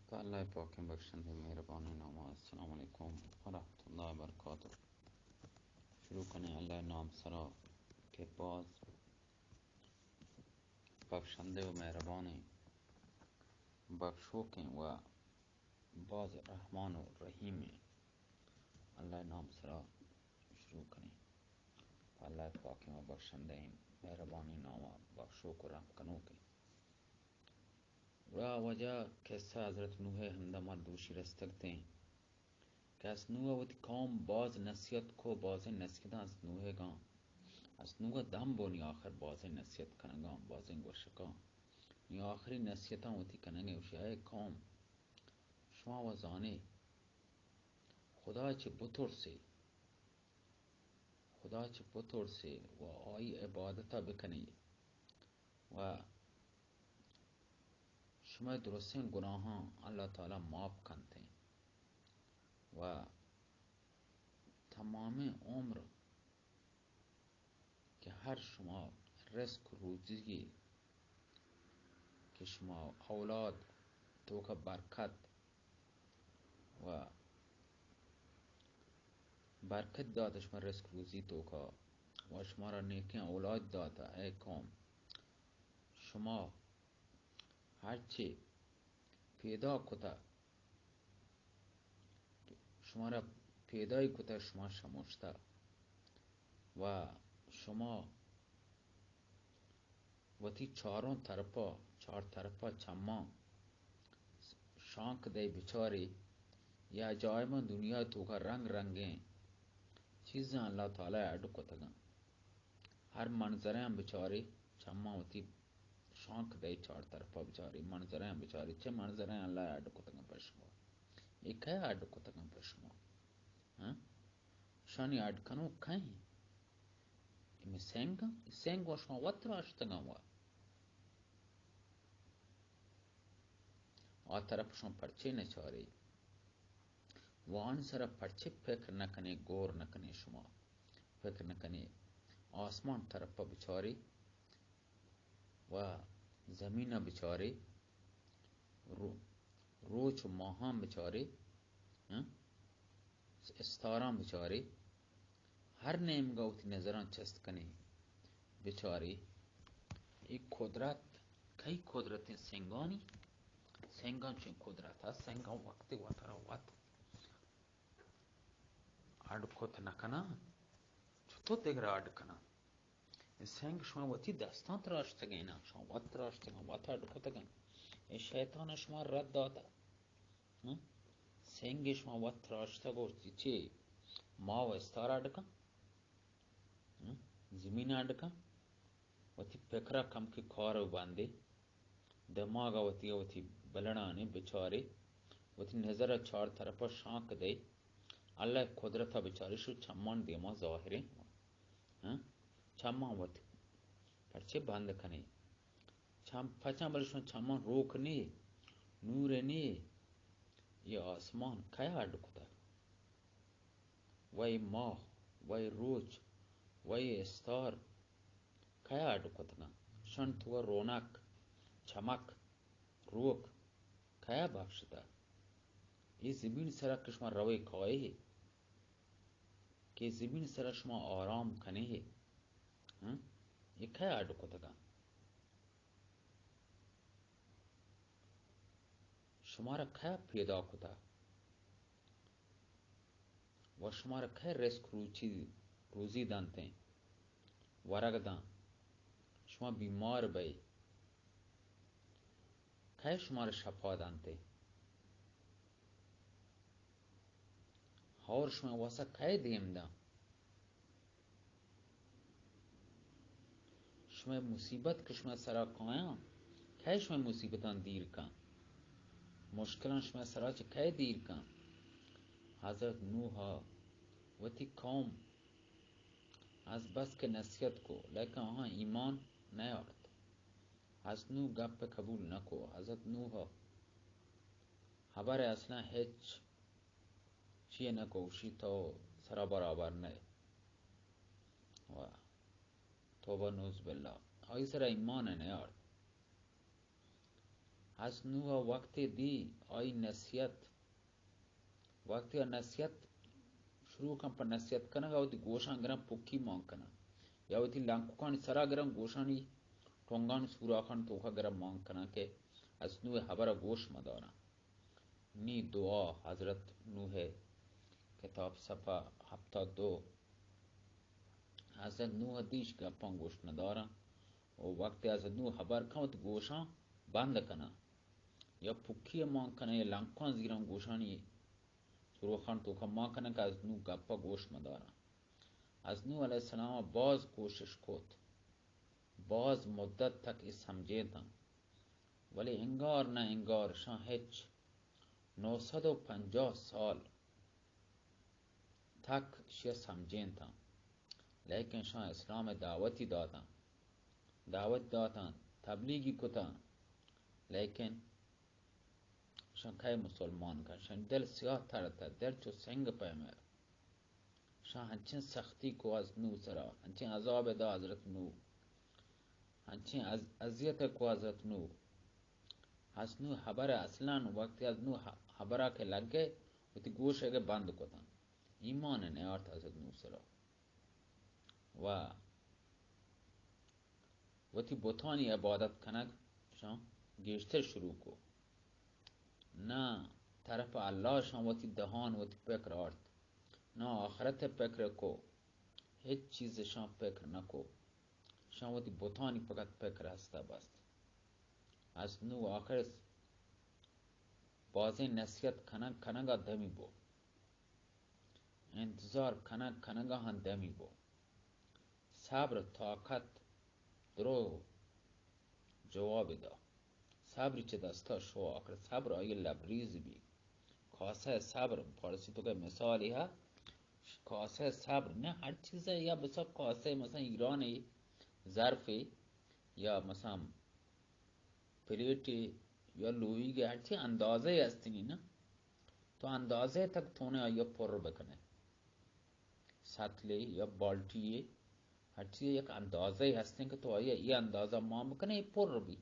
پہ اللہ پاکیں بخشندہ مہربانیں نام ءَ۔ السلام علیکم ورحمۃ اللہ وبرکاتہ۔ شروع کنیں اللہ نام سرا کہ باز بخشندہ و مہربانیں، بخشوکیں و باز رحمان و رحیمیں۔ اللہ نام سرا شروع کنیں۔ پہ اللہ پاکیں و بخشندہ مہربانیں نام ءَ، بخشوک و رحم کنوکیں۔ گڑا واجہ قصہ حضرت نوح ءِ ہمدا ما دوشی رستگتیں کہ حضرت نوح ءَ وتی قوم باز نصیحت کو، بازیں نصیحتاں حضرت نوح ءَ گاں۔ حضرت نوح ءَ دم بونی آخر بازیں نصیحت کنگاں، بازیں گوشکاں۔ نی آخری نصیحتاں وتی کنگے گوشی، اے قوم، شما و زانے، خدا چہ بترسے، خدا چہ بترسے و آئی عبادتا بکنی و شمئے درستیں گناہاں اللہ تعالی معاف کنتیں و تمامیں عمر کہ ہر شما رزق روزی کہ شما اولاد توکا برکت و برکت دات شما رزق روزی توکا و شما را نیکیں اولاد دات۔ اے قوم، شما ہرچی پیدا کتا، شما را پیدای کتا، شما شموشتا و شما وتی چاروں طرفا، چار طرفا چماں شانک دئے بچاری، یا جائماں دنیا توکا رنگ رنگیں چیزاں اللہ تعالی اڈ کتگاں۔ ہر منظرے ہم بچاری، چماں وتی شانک دئے، چار طرفا بچاری، منظرے ہم بچاری، چہ منظرے اللہ اڈ کتگاں پہ شما؟ اے کئے اڈ کتگاں پہ شما؟ ہاں؟ شانی اڈ کنوک کئے؟ اے مئے سنگ، سنگ و شما وت تراشتگاں و آ طرف شما پرچے نچاری؟ و آنی سرا پرچے فکر نکنے، گور نکنے شما؟ فکر نکنے؟ آسمان طرف بچاری و زمین بچاری، رو-، روچ و ماہاں بچاری، ہاں؟ استاراں بچاری، ہر نیمگا وتی نظراں چست کنی، بچاری، اے قدرت کئی قدرتیں سنگانی؟ سنگاں چون قدرت ہست؟ سنگاں وقتی وترا وت اڈ کت نہ کناں، چطور دگرا اڈ کناں؟ اے سنگ شما وتی دستاں تراشتگیناں، شما وت تراشتگاں، وت اڈ کتگاں۔ اے شیطان شما رد داتا۔ ہم؟ سنگ شما وت تراشتگ و چی؟ ما و استار اڈ کن؟ ہم؟ زمین اڈ کن؟ وتی پکرا کم کہ کار و بندے، دماغا وتی، وتی بلڑانے بچارے، وتی نظرا چار طرفا شانک دے، اللہ قدرتا بچارے، شو چمان دیما ظاہریں۔ ہاں؟ چماں وت پرچے بند کنے؟ چم، پچاں بلے شما چماں روک نی، نور نی، اے آسمان کیا اڈ کتا؟ وئی ماہ، وئی روچ، وئی استار کیا اڈ کتگاں؟ شن تو رونق، چمک، روک کیا بخشتا؟ اے زمین سرا کہ شما روے کائے، کہ زمین سرا شما آرام کنے، ہاں؟ اے کئے اڈ کتگاں؟ شمارا کئے پیدا کتا؟ و شمارا کئے رزق روچی، روزی دنتیں؟ ورگ داں؟ شما بیمار بئے، کئے شمارا شفا دنتیں؟ ہور شمئے واسا کئے دیم داں؟ شمئے مصیبت کہ شمئے سرا کایاں، کئے شمئے مصیبتاں دیر کن؟ مشکلاں شمئے سرا چہ کئے دیر کن؟ حضرت نوح ءَ وتی قوم از بس کہ نصیحت کو، لیکن آہاں ایمان نیارت۔ حضرت نوح گپ قبول نکو۔ حضرت نوح ءَ ہبر اصلاً ہچ چیئے نہ کو، گوشی تو سرا برابر نہ ئے۔ واہ، توبہ نعوذ باللہ، آئی سرا ایمان ءَ نیارت۔ از نوح وقتے دی آئی نصیحت، وقتے آ نصیحت شروع کن، پہ نصیحت کنگ ءَ وتی گوشاں گراں پکی مان کناں، یا وتی لنککانی سرا گراں، گوشانی ٹنگانی سوراخانی توکا گراں مان کناں کہ از نوح ہبر ءَ گوش مداراں۔ نی دعا، حضرت نوح کتاب، صفحہ ہپتاد دو۔ حضرت نوح دیش گپاں گوش نداراں و وقتے حضرت نوح ہبر کن وتی گوشاں بند کناں، یا پکی مان کناں، یا لنکاں زیراں گوشانی سوراخانی توکا مان کناں کہ از نوح گپا گوش مداراں۔ از نوح علیہ السلام باز کوشش کت، باز مدت تک اے سمجھینتاں، ولی انگار نہ انگار شاں ہچ نو سد و پنجاہ سال تک شیا سمجھینتاں، لیکن شاں اسلام دعوتی داتاں، دعوت داتاں، تبلیغی کتاں، لیکن شاں کئے مسلمان کن؟ شاں دل سیاہ ترتہ، دل چو سنگ پیمہ۔ شاں ہنچیں سختی کو از نوح سرا، ہنچیں عذاب دا حضرت نوح، ہنچیں از-، اذیت کو حضرت نوح۔ از نوح ہبر اصلاً وقتی از نوح ہ-، ہبرا کہ لگے، وتی گوش اگے بند کتن، ایمان نیارت حضرت نوح سرا۔ و وتی بتانی عبادت کنگ شاں گیشتر شروع کو۔ نہ طرف اللہ شاں وتی دہان، وتی پکر آرت، نہ آخرت پکر کو، ہچ چیز شاں پکر نہ کو۔ شاں وتی بتانی فقط پکر ہستا بست۔ از نوح آخر بازیں نصیحت کنگ، کنگا دمی بو۔ انتظار کنگ، کنگا ہم دمی بو۔ صبر، طاقت، درو جواب دا۔ صبر چہ دستا شو، آخر صبر آئی لبریز بی۔ کاسہ صبر، فارسی توکا مثالی ہا، کاسہ صبر نہ، ہر چیز یا بسا کاسہ، مثلاً ایران ظرف یا مثلاً پلیٹے یا لویگے، ہرچی اندازہ ہستنی نا، تو اندازہ تک تونے آئی پر بکنے۔ سطلے یا بالٹی، ہرچی یک اندازہ ہستن کہ تو آئی یہ اندازہ مان بکنے، یہ پر بی۔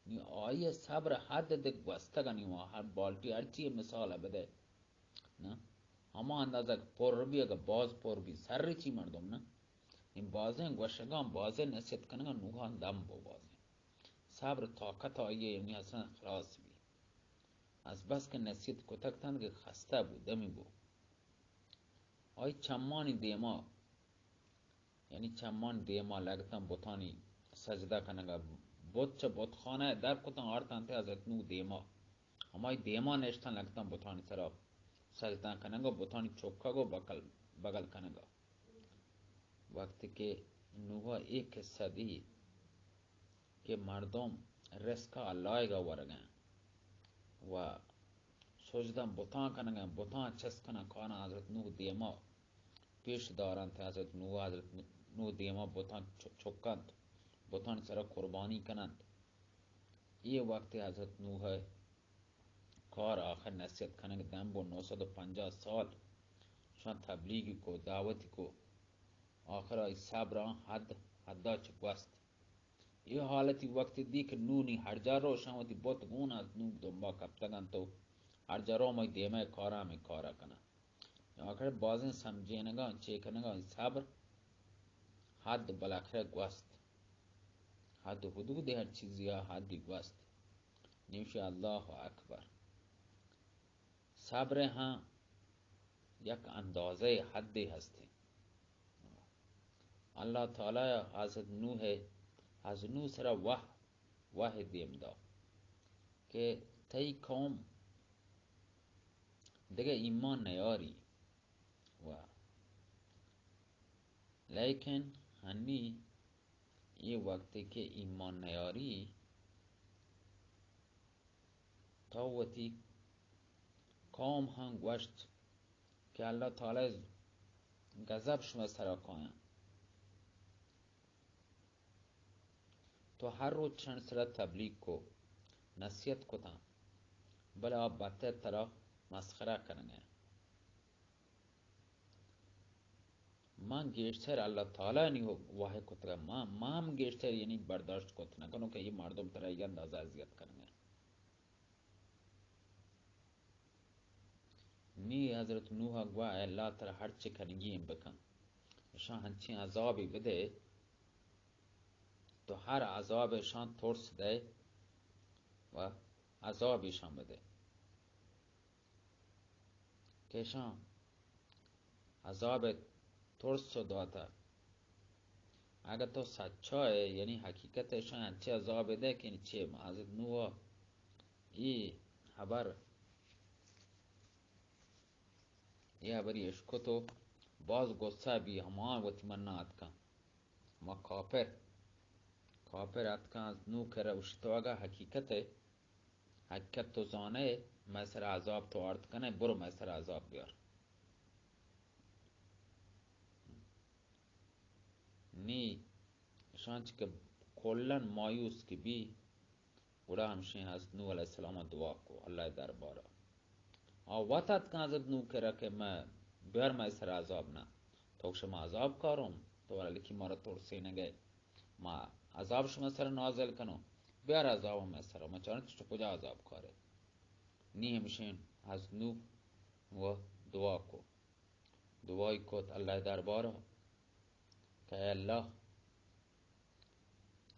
نی آئی صبر حد دے گوستگ نی، ہر بالٹی ہرچی مثال بدے۔ نا، ہما اندازہ کہ پر بی، اگہ باز پر بی، سر چی مردم نا۔ این بازیں گوشگاں، بازیں نصیحت کنگاں، نوحان دم بو بازیں۔ صبر طاقت آئی یعنی اصلاً خلاص بی۔ از بس کہ نصیحت کتگ تنت کہ خستہ بو، دمی بو۔ آئی چمانی دیما یعنی چمانی دیما لگتاں بتانی سجدہ کنگا، بت چہ بتخانہ در کتاں آرتاں تے حضرت نوح دیما، ہمائی دیما نشتاں لگتاں بتانی سرا سجدہ کنگا، بتانی چکگ و بکل، بگل کنگا۔ وقتی کہ نوح اے قصہ دی، کہ مردم رزق ءَ لائگ ءَ ورگ ءَ و سجدہ بتاں کنگ ءَ، بتاں چست کناں، کاراں حضرت نوح دیما پیش دارنت، حضرت نوح، حضرت نوح دیما بتاں چ-، چکنت، بتانی سرا قربانی کننت۔ اے وقت حضرت نوح کار آخر نصیحت کنگ دم بو، نو سد و پنجاہ سال شان تبلیغی کو، دعوتی کو، آخر آئی صبراں حد، حدا چہ گوست۔ اے حالتی وقتی دی کہ نونی ہر جا رو شان وتی بت گون از نوح دنبا کپتگ انت و ہر جا رو مئی دیمہ کارا ہمیں کارا کناں۔ آخر بازیں سمجھینگاں، چے کنگاں، صبر حد بالاخرہ گوست۔ حد و حدود ہر چیزی ءَ حدی گوست۔ نیوشی اللہ اکبر۔ صبر ہاں یک اندازہ حدے ہستے۔ اللہ تعالی حضرت نوح، حضرت نوح سرا وح، وح دیم دا کہ تئی قوم دگہ ایمان نیاری و لیکن ہنی اے وقتی کہ ایمان نیاری، تو وتی قوم ہم گوشت کہ اللہ تعالی غضب شما سرا کایاں۔ تو ہر روچ شان سرا تبلیغ کو، نصیحت کتاں، بلے آ بتہ ترا مسخرہ کنگے۔ من گیشتر اللہ تعالی نی وحی کتگ، من، من ہم گیشتر یعنی برداشت کت نہ کنوں کہ یہ مردم ترا یہ اندازہ اذیت کنگ ء۔ نی حضرت نوح ء گوا، اے اللہ، ترا ہر چی کنگی ایں بکن، اشاں ہنچیں عذابی بدے، تو ہر عذاب اشاں ترس دے و عذاب اشاں بدے۔ کہ اشاں عذاب ء ترس و داتا۔ اگہ تو سچا ئے، یعنی حقیقت ء، اشاں انچیں عذاب دے کہ چے حضرت نوح ء اے حبر، اے حبری اشکت و باز غصہ بی، ہما وتی منا اتکاں۔ ہما کافر، کافر اتکاں از نوح کرا، گوشی تو اگہ حقیقت ء، حقیقت تو زانئے، مئے سرا عذاب تو آرت کنئے، برو مئے سرا عذاب بیار۔ نی اشاں چہ کہ کلاً مایوس کہ بی، گڑا ہمشیں حضرت نوح علیہ السلام ء دعا کو اللہ ء دربار ء۔ آ وت اتکاں حضرت نوح کرا کہ مئے بیار مئے سرا عذاب نہ۔ تو گوشے ما عذاب کاروں، تو والا لکھی مارا ترسینگ ء۔ ما عذاب شما سر نازل کنوں، بیار عذاب مئے سر، ما چاریں تو چہ کجا عذاب کارے۔ نی ہمشیں حضرت نوح و دعا کو، دعائی کت اللہ دربارا کہ اے اللہ،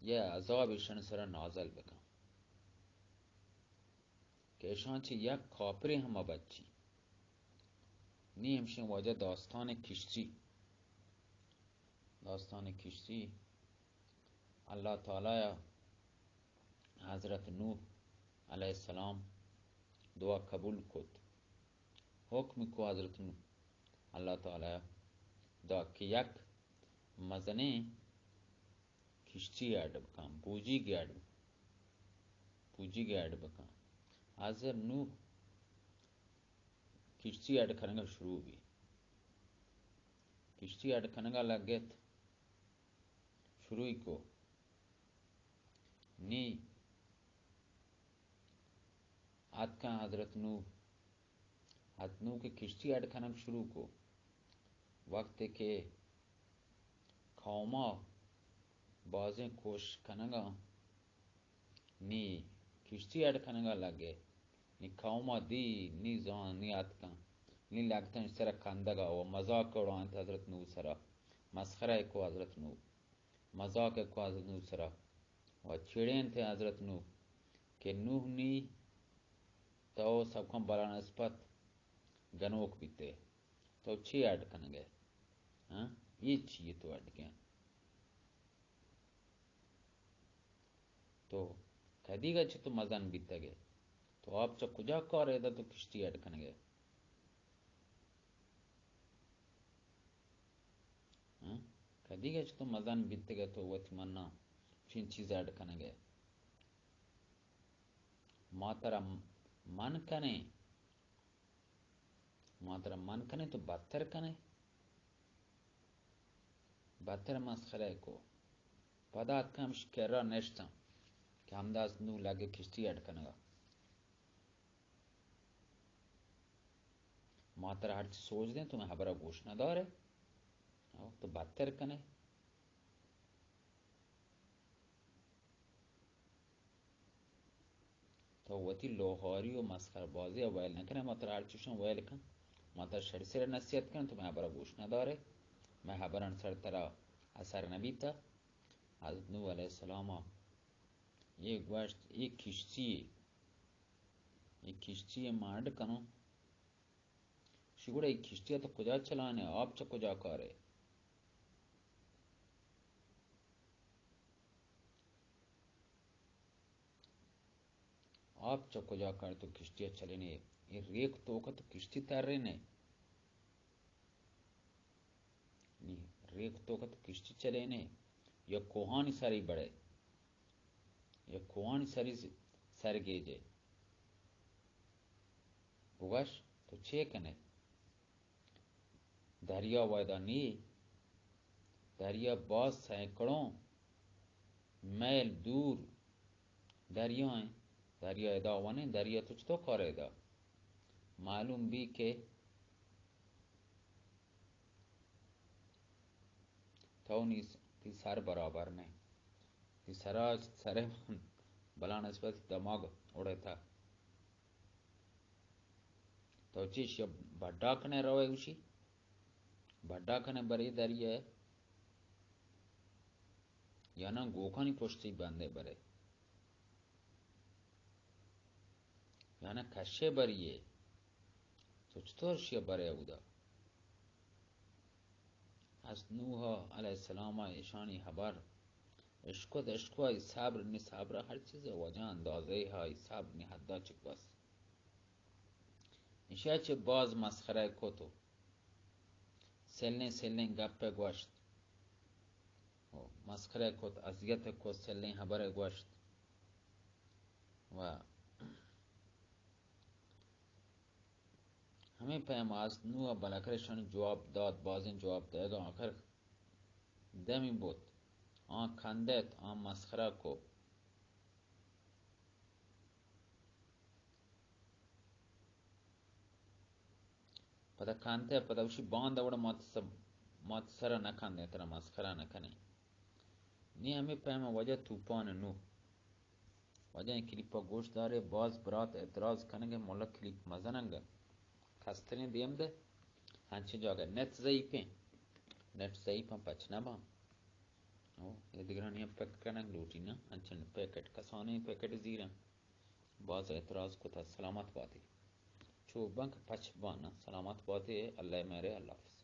یہ عذاب ایشان سر نازل بکن کہ ایشان چہ یک کافرے ہم بچی۔ نی ہمشیں واجہ داستان کشتی، داستان کشتی، اللہ تعالی ء حضرت نوح علیہ السلام دعا قبول کت۔ حکم کو حضرت نوح اللہ تعالی ء دا کہ یک مزنیں کشتی اڈ بکن، بوجیگ اڈ، بوجیگ اڈ بکن۔ حضرت نوح کشتی اڈ کنگ ء شروع بی۔ کشتی اڈ کنگ ء لگت، شروع کو۔ نی اتکاں حضرت نوح، حضرت نوح کہ کشتی اڈ کنگ شروع کو، وقتے کہ قوما بازیں کوشش کنگا، نی کشتی اڈ کنگا لگے، نی قوما دی، نی زان، نی اتکاں، نی لگتن سر کندگا و مذاق اڑائینت حضرت نوح سرا، مسخرہ کو حضرت نوح، مذاق کو حضرت نوح سرا و چڑینت حضرت نوح کہ نوح نی تو سبکاں بلا نسبت گنوک بیتے، تو چی اڈ کنگے؟ ہاں؟ یہ چی تو اڈ کن؟ تو کدیگا چہ تو مزن بیتگے؟ تو آپ چہ کجا کار ادا تو کشتی اڈ کنگے؟ ہاں؟ کدیگا چہ تو مزن بیتگے تو وتی منا چین چیز اڈ کنگے؟ ما ترا من کنیں، ما ترا من کنیں تو بدتر کنئے، بدتر مسخرہ کو۔ پدا اتکاں ہمش کرا نشتاں کہ ہمدا است نوں لگے کشتی اڈ کنگا۔ ما ترا ہرچی سوج دیں تو مئے حبرا گوش نہ دارے، تو بدتر کنئے۔ تو وتی لوہاری و مسخرہ بازی ء ویل نہ کنئے، ما ترا ہر چوشاں ویل کن، ما ترا شری سر نصیحت کن، تو مئے حبرا گوش نہ دارے، مئے حبران سر ترا اثر نہ بیتا۔ حضرت نوح علیہ السلام ء یہ گوشت، یہ کشتی، یہ کشتی ما اڈ کنوں۔ شی گڑا اے کشتی ء تو کجا چلانے؟ آپ چہ کجا کارے؟ آپ چہ کجا کار تو کشتی ء چلینے؟ اے ریک توک ء تو کشتی ترینے؟ نی، ریک توک ء تو کشتی چلینے؟ یا کوہانی سری بڑے؟ یا کوہانی سری س-، سرگیجے؟ بگش، تو چے کنے؟ دریا ویدا نی، دریا باز سینکڑوں میل دور دریا ہیں، دریا ادا ونے، دریا تو چطور کار ادا؟ معلوم بی کہ تو نی س-، تی سر برابر نہ۔ تی سرا سر بلا نسبت دماغ اڑتا۔ تو چی شیا بڈا کنے روے گوشی؟ بڈا کنے برے دریے؟ یا نا گوکانی پشتی بندے برے؟ یا نا کشے بریے؟ تو چطور شیا برے اودا؟ از نوح علیہ السلام ءَ ایشانی حبر اشکت، اشکت، آئی صبر، نی صبر، ہر چیز وجہ اندازہ ءَ، آئی صبر نی حدا چک بس۔ ایشی ءَ چہ باز مسخرہ کت و سلیں سلیں گپ ءَ گوشت و مسخرہ کت، اذیت کت، سلیں حبر ءَ گوشت و ہمے پیم است۔ نوح ءَ بالاخر ایشانی جواب دات، بازیں جواب دئیگ ءَ آخر دمی بوت۔ آں کندت، آں مسخرہ کو۔ پدا کندت، پدا گوشی باندا وڑ مات سب، مات سرا نہ کندیں، ترا مسخرہ نہ کنیں۔ نی ہمے پیم ءَ واجہ طوفان نوح۔ واجہ اے کلیپ ءَ گوش دارے، باز برات اعتراض کنگ ءَ، مولا کلیپ مزننگ ءَ۔ کستریں دیم دے، ہنچیں جاگہ نیٹ ضعیفیں، نیٹ ضعیفاں پچ نہ باں۔ او، اے دگرانی ہم پک کنگ لوٹی نا، انچن پیکٹ، کسانیں پیکٹ زیراں۔ باز اعتراض کتا، سلامت باتے۔ چو بنک پچ بانا، سلامت باتے، اللہ میرے، اللہ حافظ۔